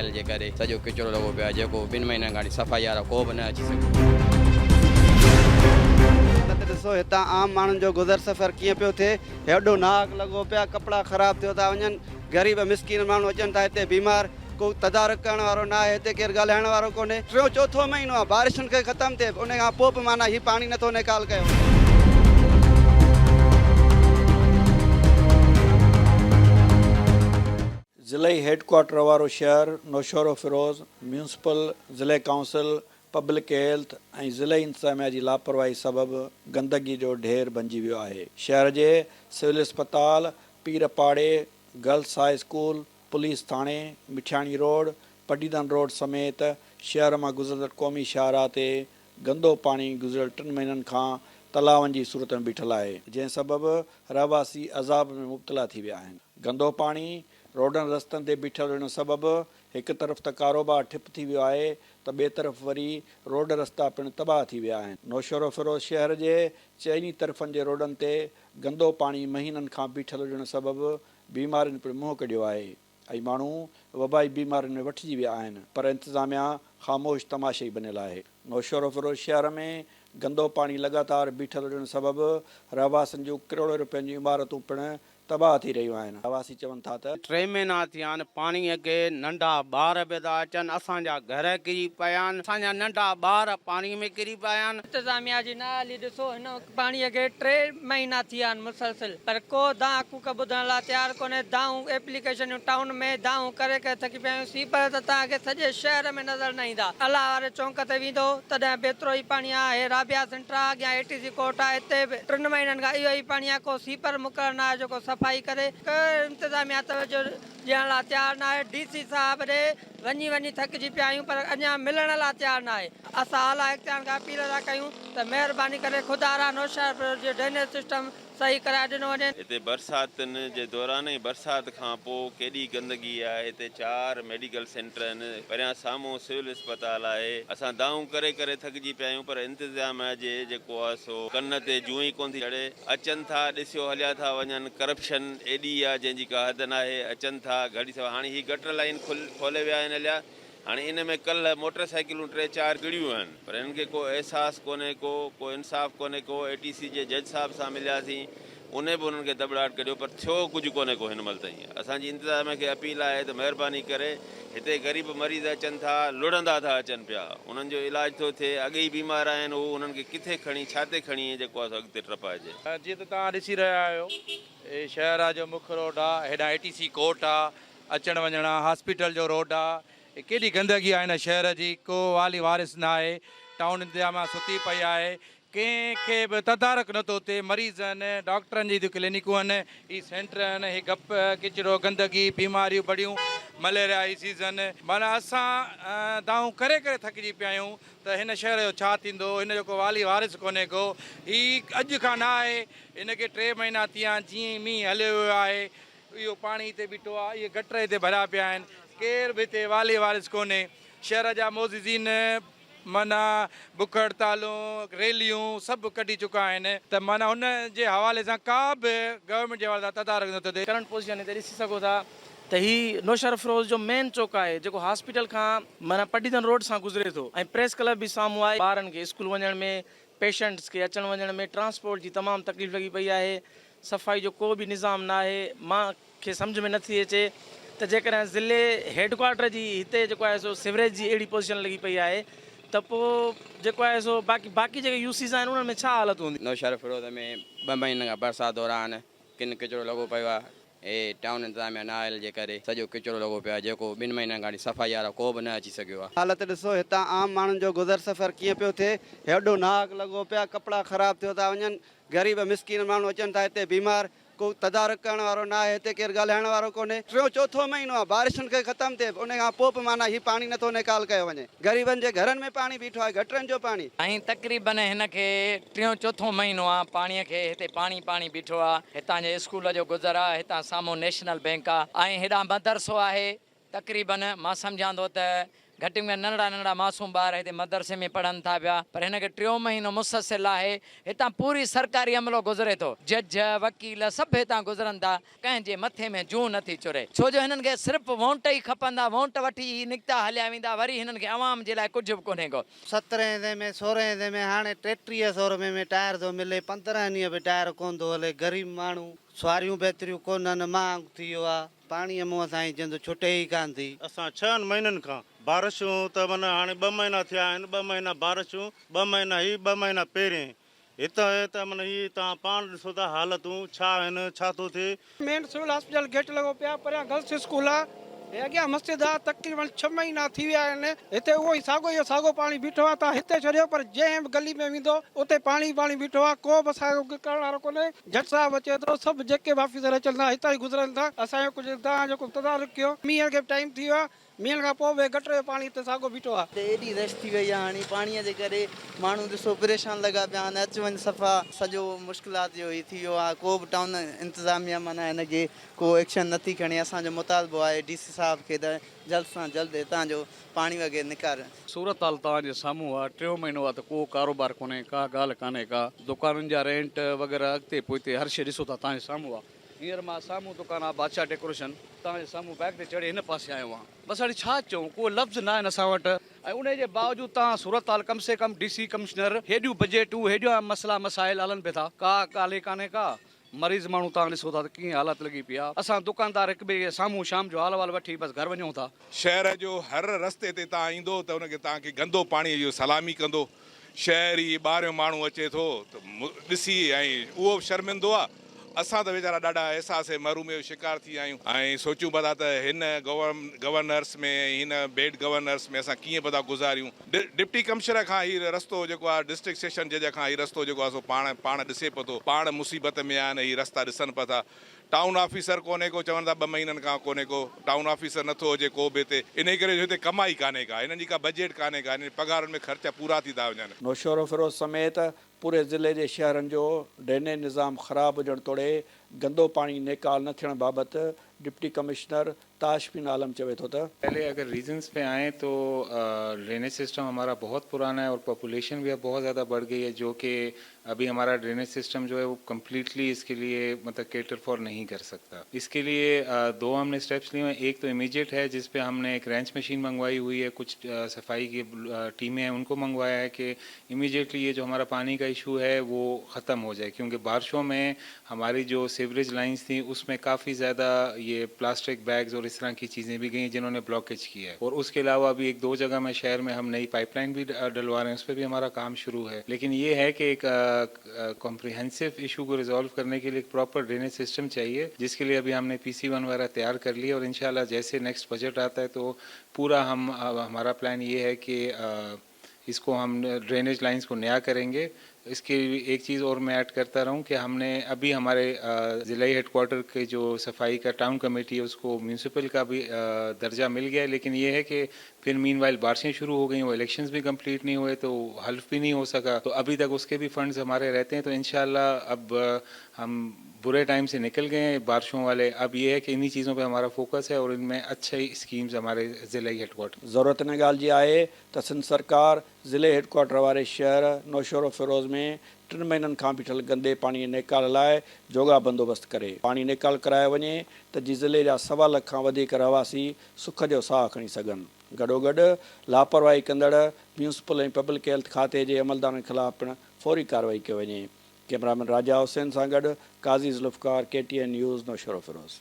نااهل جي ڪري سڄو ڪچرو لڳو پيو آهي جيڪو ٻن مهينن کان وٺي صفائي وارا ڪو به نه اچي سگهيو. حالت ڏسو هتان عام ماڻهن جو گذر سفر ڪيئن پيو ٿئي هيڏو ناحق لڳو پيا ڪپڙا خراب ٿيو ٿا وڃن غريب مسڪين ماڻهو اچن ٿا هتي بيمار ڪو تدارڪ ڪرڻ وارو ناهي هتي ڪير ڳالهائڻ وارو ڪونهي ٽيون چوٿون مهينو آهي بارشن کي ختم ٿئي ان کان پوء به معنيٰ هي پاڻي نٿو نيڪال ڪيو وڃي. ضلعي هيڊ ڪوارٽر وارو شهر نوشهروفيروز ميونسپل، ضلعي ڪائونسل، پبلڪ هيلٿ ۽ ضلعي انتظاميا جي لاپرواهي سبب گندگي جو ڍير بنجي ويو آهي. شهر جي سول اسپتال، پير پاڙي، گرلس هاء اسڪول، پوليس ٿاڻي، مٺياڻي روڊ، پڊيدن روڊ سميت شهر مان گذرندڙ قومي شاهراهه تي گندو پاڻي گذريل ٽن مهينن کان تلاون جي صورت ۾ بيٺل آهي، جنهن سبب رهواسي عذاب ۾ مبتلا ٿي ويا آهن. گندو پاڻي روڊن رستن تي بيٺل هجڻ سبب هڪ طرف ته ڪاروبار ٺپ ٿي ويو آهي ته ٻئي طرف وري روڊ رستا پڻ تباهه ٿي ويا آهن. نوشهروفيروز شهر جي چئني طرفن جي روڊن تي گندو پاڻي مهينن کان بيٺل هجڻ سبب بيمارين پڻ منهن ڪڍيو آهي ۽ ماڻهو وبائي بيمارين ۾ وٺجي ويا آهن پر انتظاميا خاموش تماشائي بنيل آهي. نوشهروفيروز شهر ۾ گندو پاڻي لڳاتار بيٺل هجڻ سبب رهواسين جون ڪروڙين روپين جون عمارتون پڻ تباهه ٿي رهيون آهن. رهواسي چون ٿا ته. ٽي مهينا ٿيا آهن پاڻي کي ننڍا ٻار به ٿا اچن اسان جا گهر ڪري پيا آهن اسان جا ننڍا ٻار پاڻي ۾ ڪري پيا آهن. انتظاميا جي نااهلي ڏسو هن پاڻي کي ٽي مهينا ٿي ويا آهن مسلسل پر ڪو دانهن ڪوڪ ٻڌڻ لاء تيار ڪونهي دانهون ايپليڪيشنيون ٽائون ۾ دانهون ڪري ڪري ٿڪي پيا آهيون سيپر ته توهان کي سڄي شهر ۾ نظر نه ايندا الله واري چونڪ تي ويندو تڏهن به ايترو ئي پاڻي آهي هي رابعه سينٽر آهي اڳيان اي ٽي سي ڪورٽ آهي اتي به ٽن مهينن کان اهو ئي پاڻي آهي ڪو سيپر مقرر نه آهي جيڪو صفائي ڪري ڪو انتظاميا توجه ڏيڻ لاء تيار نه آهي ڊي سي صاحب ڏي وڃي وڃي ٿڪجي پيا آهيون پر اڃا ملڻ لاء تيار نه آهي اسان اعليٰ اختيارن کان اپيل ٿا ڪيون ته مهرباني ڪري خدارا نوشهرفيروز جو ڊرينيج سسٽم صحيح ڪرائي ڏنو وڃي. هتي برساتن جي دوران ۽ برسات کان پوء ڪيڏي گندگي آهي، هتي چار ميڊيڪل سينٽر آهن، پريان سامهون سول اسپتال آهي، اسان دانهون ڪري ڪري ٿڪجي پيا آهيون پر انتظاميا جي جيڪو آهي سو ڪن تي جون ئي ڪونه ٿي چڙهي، اچن ٿا ڏسيو هليا ٿا وڃن، ڪرپشن ايڏي آهي جنهن جي ڪا حد ناهي، اچن ٿا گهڙي سوا هاڻي هي گٽر لائين کولي ويا آهن هليا. هاڻي ان ۾ ڪلهه موٽر سائيڪلون ٽي چار ڳڙيون آهن پر هنن کي ڪو احساس ڪونهي ڪو ڪو انصاف ڪونهي ڪو اي ٽي سي جي جج صاحب سان ملياسين انهي به انهن کي دٻڙاٽ ڪڍيو پر ٿيو ڪجهه ڪونهي ڪو هن مهل تائين اسان جي انتظاميه کي اپيل آهي ته مهرباني ڪري هتي غريب مريض اچن ٿا لڙهندا ٿا اچن پيا انهن جو علاج ٿو ٿئي اڳي ئي بيمار آهن هو انهن کي ڪٿي کڻي ڇاتي کڻي جيڪو آهي سو اڳتي ٽپائجي. جيئن ته توهان ڏسي رهيا آهيو هي شهر جو مک روڊ آهي هيڏانهن اي ٽي سي ڪورٽ آهي اچڻ وڃڻ آ هاسپيٽل جو روڊ آ ڪيڏي گندگي آ هن شهر جي ڪو والي وارث ناهي ٽائون انتظاميا ستي پئي آهي ڪنهن کي به تدارڪ نٿو ٿئي مريض آهن ڊاڪٽرن جي ڪلينڪون آهن هي سينٽر آهن هي گپ ڪچرو گندگي بيماريون بڙيون مليريا جي سيزن معنيٰ اسان دانهون ڪري ڪري ٿڪجي پيا آهيون ته هن شهر جو ڇا ٿيندو هن جو ڪو والي وارث ڪونهي ڪو هي اڄ کان نه آهي هن کي ٽي مهينا ٿي ويا آهن جيئن ئي مينهن هليو ويو آهي اهو پاڻي هتي بيٺو آهي، اهي گٽر هتي ڀريا پيا آهن، ڪير به هتي والي وارث ڪونهي. شهر جا معززين معنيٰ بک هڙتالون، ريليون سڀ ڪڍي چڪا آهن ته معنيٰ ان جي حوالي سان ڪا به گورنمينٽ جي حوالي سان تدارڪ نٿو ٿئي. ڪرنٽ پوزيشن هتي ڏسي سگهو ٿا ته هي نوشهروفيروز جو مين چوڪ آهي جيڪو هاسپيٽل کان معنيٰ پڊيدن روڊ سان گذري ٿو ۽ پريس ڪلب به سامهون آهي. ٻارن کي اسڪول وڃڻ ۾ پيشنٽس کي اچڻ وڃڻ ۾ ٽرانسپورٽ جي تمام تڪليف لڳي پئي آهي. صفائي جو ڪو به نظام ناهي مان کي سمجهه ۾ نٿي اچي ته جيڪڏهن ضلعي هيڊ ڪوارٽر جي هتي جيڪو آهي سو سيوريج جي اهڙي پوزيشن لڳي پئي آهي ته پوء جيڪو آهي سو باقي باقي جيڪي يو سيز آهن انهن ۾ ڇا حالت هوندي. نوشهروفيروز ۾ ٻه مهينن کان برسات دوران ڪن ڪچرو لڳو پيو آهي هي ٽائون انتظاميا نااهل جي ڪري سڄو ڪچرو لڳو پيو آهي جيڪو ٻن مهينن کان وٺي صفائي وارا ڪو به نه اچي سگهيو آهي. حالت ڏسو هتان عام ماڻهن جو گذر سفر ڪيئن پيو ٿئي هيڏو ناحق لڳو پيا ڪپڙا خراب ٿيو ٿا وڃن غريب مسڪين ماڻهو اچن ٿا هتي بيمار ڪو تدارڪ ڪرڻ وارو ناهي هتي ڪير ڳالهائڻ وارو ڪونهي ٽيون چوٿون مهينو آهي بارشن کي ختم ٿئي ان کان پوء به معنيٰ هي پاڻي نٿو نيڪال ڪيو وڃي غريبن جي گهرن ۾ پاڻي بيٺو آهي گٽرن جو پاڻي. سائين تقريبن هن کي ٽيون چوٿون مهينو آ پاڻي کي هتي پاڻي پاڻي بيٺو آ هتان جي اسڪول جو گذر آ هتان سامهون نيشنل بينڪ آ ۽ هيڏانهن مدرسو آهي تقريبن مان سمجهان ٿو ته گهٽ ۾ گهٽ ننڍڙا ننڍڙا معصوم ٻار هتي مدرسي ۾ پڙهن ٿا پيا پر هن کي ٽيون مهينو مسلسل آهي هتان پوري سرڪاري عملو گذري ٿو جج وڪيل سڀ هتان گذرن ٿا ڪنهن جي مٿي ۾ جون نه ٿي چري ڇو جو هنن کي صرف وونٽ ئي کپندا وونٽ وٺي هي نڪتا هليا ويندا وري هنن کي عوام جي لاء ڪجهه به ڪونهي ڪو. سترهين سين ۾ سورهين سين ۾ هاڻي 33 سو روپين ۾ ٽائر ٿو ملي 15 ڏينهن به ٽائر ڪونه ٿو هلي غريب ماڻهو سواريون به ايتريون ڪونهن مهانگ ٿي ويو آ. پاڻيء منهن سان ئي جند ڇٽي ئي ڪانه ٿي. اسان ڇهن مهينن کان بارشون ته معنيٰ هاڻي ٻه مهينا ٿيا آهن، ٻه مهينا بارشون، ٻه مهينا هي، ٻه مهينا پهرين هت ته معنيٰ هي توهان پاڻ ڏسو ٿا حالتون ڇا آهن، ڇا ٿو ٿئي. مين سول هاسپيٽل گيٽ لڳو پيو آهي، پريان گرلس اسڪول آهي ۽ اڳيان مسجد آهي، تقريبن ڇهه مهينا ٿي ويا آهن هتي اهو ئي ساڳو اهو ساڳو پاڻي بيٺو آهي، توهان هتي ڇڏيو پر جنهن به گلي ۾ ويندو اتي پاڻي ئي پاڻي بيٺو آهي، ڪو به اسان جو ڪرڻ وارو ڪونهي. جج صاحب اچي ٿو، سڀ جيڪي به آفيسر اچن ٿا هتان ئي گذرن ٿا، اسان جو ڪجهه توهان جو ڪجهه تدارڪ ڪيو، مينهن کي به ٽائيم ٿي ويو آهي، مينهن کان پوء به گٽر جو پاڻي هتي ساڳو بيٺو آهي. هتي ايڏي رش ٿي وئي آهي هاڻي پاڻي جي ڪري ماڻهو ڏسو پريشان لڳا پيا آهن اچ وڃ صفا سڄو مشڪلات جو هي ٿي ويو آهي ڪو به ٽائون انتظاميا معنيٰ هن کي ڪو ايڪشن نٿي کڻي اسان جو مطالبو آهي ڊي سي صاحب کي ته جلد سان جلد هتان جو پاڻي وغيره نڪارين. صورتحال توهان جي سامهون آ، ٽيون مهينو آ ته ڪو ڪاروبار ڪونهي، ڪا ڳالهه ڪانهي ڪا، دڪانن جا رينٽ وغيره اڳتي پوئتي هر شيء ڏسو ٿا توهان جي سامهون آ، هينئر مان سامهون دڪان آ بادشاهه ڊيڪوريشن توهان جي سامهون بائيڪ تي چڙهي هن پاسي آيو آهيان، بس هاڻي ڇا چئون ڪو لفظ ناهن اسان وٽ ۽ انهي جي باوجود توهان صورتحال ڪم سي ڪم ڊي سي ڪمشنر هيڏيون بجيٽون هيڏيان مسئلا مسائل هلن پئي ٿا ڪا ڳالهه ئي ڪانهي ڪا. مريض ماڻهو توهان ڏسو ٿا ته ڪيئن حالت لڳي پئي آهي. اسان دڪاندار هڪ ٻئي کي سامهون شام جو حال احوال وٺي بس گهر وڃون ٿا. شهر جو هر رستي تي توهان ايندو ته ان کي توهان کي گندو پاڻي جو سلامي ڪندو. شهري ٻاهريون ماڻهو اچي ٿو ته ڏسي ۽ اهو به شرمندو آهي. اسان ته ويچارا ڏاڍا احساس محرومي جو شڪار ٿي ويا آهيون ۽ سوچيون پيا ٿا ته هن گورنرس ۾ ۽ هن بيڊ گورنرس ۾ اسان ڪيئن پيا ٿا گذاريون. ڊپٽي ڪمشنر کان هي رستو جيڪو آهي ڊسٽرڪٽ سيشن جج کان هي رستو جيڪو آهي سو پاڻ پاڻ ڏسي پيو ٿو پاڻ مصيبت ۾ آهن هي رستا ڏسن پيا ٿا ٽائون آفيسر ڪونهي ڪو چون ٿا ٻه مهينن کان ڪونهي ڪو ٽائون آفيسر نٿو اچي ڪو به هتي انهي ڪري جو هتي ڪمائي ڪانهي ڪا هنن جي ڪا بجيٽ ڪانهي ڪا هنن جي پگهارن ۾ خرچ پورا ٿي ٿا وڃن. نوشهروفيروز سميت پوري ضلعي جي شهرن جو ڊرينيج نظام خراب هجڻ توڙي گندو پاڻي نيڪال نه ٿيڻ بابت ڊپٽي ڪمشنر تاشفين عالم چوي ٿو ته. پهلي اگر ريزنز پي آئين تو ڊرينيج سسٽم همارا بهت پرانا هي اور پاپوليشن بهي اب بهت زياده بڙھ گئي هي جو ڪي ابهي همارا ڊرينيج سسٽم جو هي وو ڪمپليٽلي اس ڪي ليي مطلب ڪيٽر فار نهين ڪر سڪتا اس ڪي ليي دو هم ني اسٽيپس ليي هي ايڪ تو اميجيٽ هي جس پي هم ني ايڪ رينچ مشين منگوائي هئي هي ڪجھ صفائي ڪي ٽيمين هين ان ڪو منگوايا هي ڪي اميجيٽلي يي جو همارا پاني ڪا اشو هي وو ختم هو جائي ڪيونڪه بارشون مين هماري جو سيوريج لائنز ٿي اس مين ڪافي زياده يي پلاسٽڪ بيگز اور اس طرح ڪي چيزين بهي گئي هين جنهون ني بلاڪيج ڪي هي اور اس ڪي علاوه ابهي ايڪ دو جگه مين شهر مين هم نئي پائپ لائن بهي ڊلوا رهي هين اس پي بهي همارا ڪام شروع هي ليڪن يي هي ڪي ايڪ ڪمپريهنسو اشو ڪو ريزالو ڪرني ڪي ليي ايڪ پراپر ڊرينيج سسٽم چاهيي جس ڪي ليي ابهي هم ني پي سي ون وغيره تيار ڪر لي اور انشاء الله جيسي نيڪسٽ بجٽ آتا هي تو پورا هم همارا پلان يي هي ڪي اس ڪو هم ڊرينيج لائنز ڪو نيا ڪرينگي اس ڪي ايڪ چيز اور مين ايڊ ڪرتا رهون ڪي هم ني ابهي هماري ضلعي هيڊ ڪوارٽر ڪي جو صفائي ڪا ٽائون ڪميٽي هي اس ڪو ميونسپل ڪا بهي درجا مل گيا هي ليڪن يي هي ڪي پهر مين وائل بارشين شروع هو گئي وو اليڪشنز بهي ڪمپليٽ نهين هئي تو حلف بهي نهين هو سڪا تو ابهي تڪ اس ڪي بهي فنڊز هماري رهتي هين تو انشاء الله اب هم بري ٽائيم سي نڪل گئي هين بارشون والي اب يي هي ڪي انهي چيزون پي همارا فوڪس هي اور ان مين اڇي اسڪيمز هماري ضلعي هيڊ ڪوارٽر. ضرورت ان ڳالهه جي آهي ته سنڌ سرڪار ضلعي هيڊڪوارٽر واري شهر نوشهروفيروز ۾ ٽن مهينن کان بيٺل گندي پاڻي جي نيڪال لاء جوڳا بندوبست ڪري پاڻي نيڪال ڪرايو وڃي ته جي ضلعي جا سوا لک کان وڌيڪ رهواسي سک جو ساهه کڻي سگهن گڏوگڏ لاپرواهي ڪندڙ ميونسپل ۽ پبلڪ هيلٿ کاتي جي عملدارن خلاف پڻ فوري ڪارروائي ڪئي وڃي ڪئميرامين راجا حسين سان گڏ Qazi Zulfiqar K T N news Naushahro Feroze.